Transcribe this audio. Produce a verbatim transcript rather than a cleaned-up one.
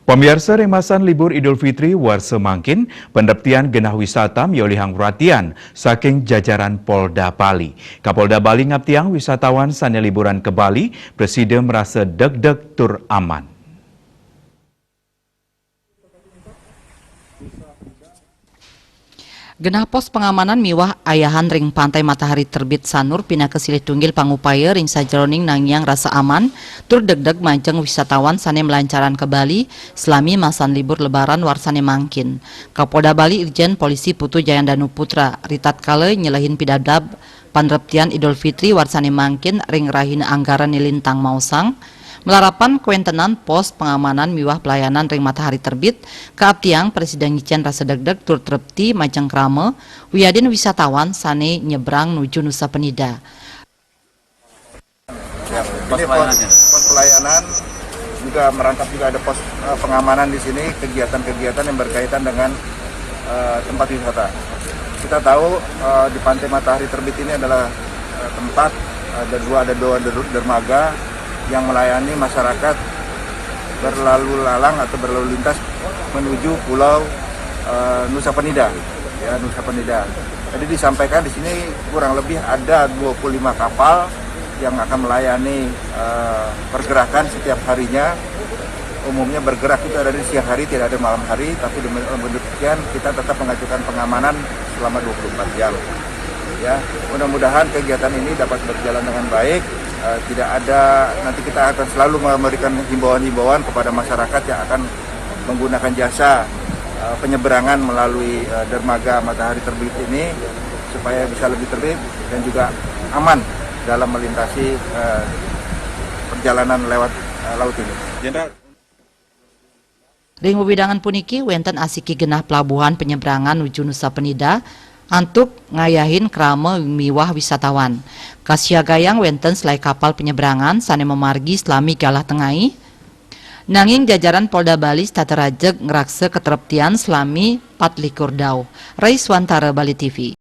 Pamiarsa, ring masan libur Idul Fitri warsa mangkin, panreptian genah wisata miolihang perhatian saking jajaran Polda Bali. Kapolda Bali ngaptiang wisatawan sané liburan ka Bali prasida marasa degdeg tur aman. Genah pos pangamanan miwah ayahan ring Pantai Matahari Terbit Sanur pinaka silih tunggil pangupaya ring sajeroning nangiang rasa aman tur degdeg majeng wisatawan sané malancaran ka Bali salami masan libur Lebaran warsané mangkin. Kapolda Bali Irjen Polisi Putu Jayandanu Putra ritatkala nyelehin pidabdab panreptian Idul Fitri warsané mangkin ring rahina Anggara Nilintang maosang, malarapan kawéntenan pos pangamanan miwah pelayanan ring matahari terbit, kaaptiang prasida ngicén rasa degdeg tur trepti majeng krama, wiadin wisatawan sané nyebrang nuju Nusa Penida. Ya, ini pos, pos pelayanan juga merangkap juga ada pos eh, pengamanan di sini, kegiatan-kegiatan yang berkaitan dengan eh, tempat wisata. Kita tahu eh, di Pantai Matahari Terbit ini adalah eh, tempat ada dua ada dua der- dermaga yang melayani masyarakat berlalu lalang atau berlalu lintas menuju pulau eh, Nusa Penida, ya, Nusa Penida. Jadi disampaikan di sini kurang lebih ada dua puluh lima kapal yang akan melayani eh, pergerakan setiap harinya. Umumnya bergerak itu ada di siang hari, tidak ada malam hari, tapi demi- demikian kita tetap mengajukan pengamanan selama dua puluh empat jam. Ya, mudah-mudahan kegiatan ini dapat berjalan dengan baik. Eh, tidak ada, nanti kita akan selalu memberikan himbauan-himbauan kepada masyarakat yang akan menggunakan jasa eh, penyeberangan melalui eh, dermaga Matahari Terbit ini supaya bisa lebih tertib dan juga aman dalam melintasi eh, perjalanan lewat eh, laut ini. Jenderal. Ring wewidangan puniki wénten asiki genah pelabuhan penyeberangan nuju Nusa Penida antuk ngayahin krama miwah wisatawan. Kasiagayang wénten selai kapal penyeberangan sané mamargi salami galah tengai. Nanging jajaran Polda Bali setata rajeg ngraksa katreptian salami patlikur dau. Rai Swantara, Bali T V.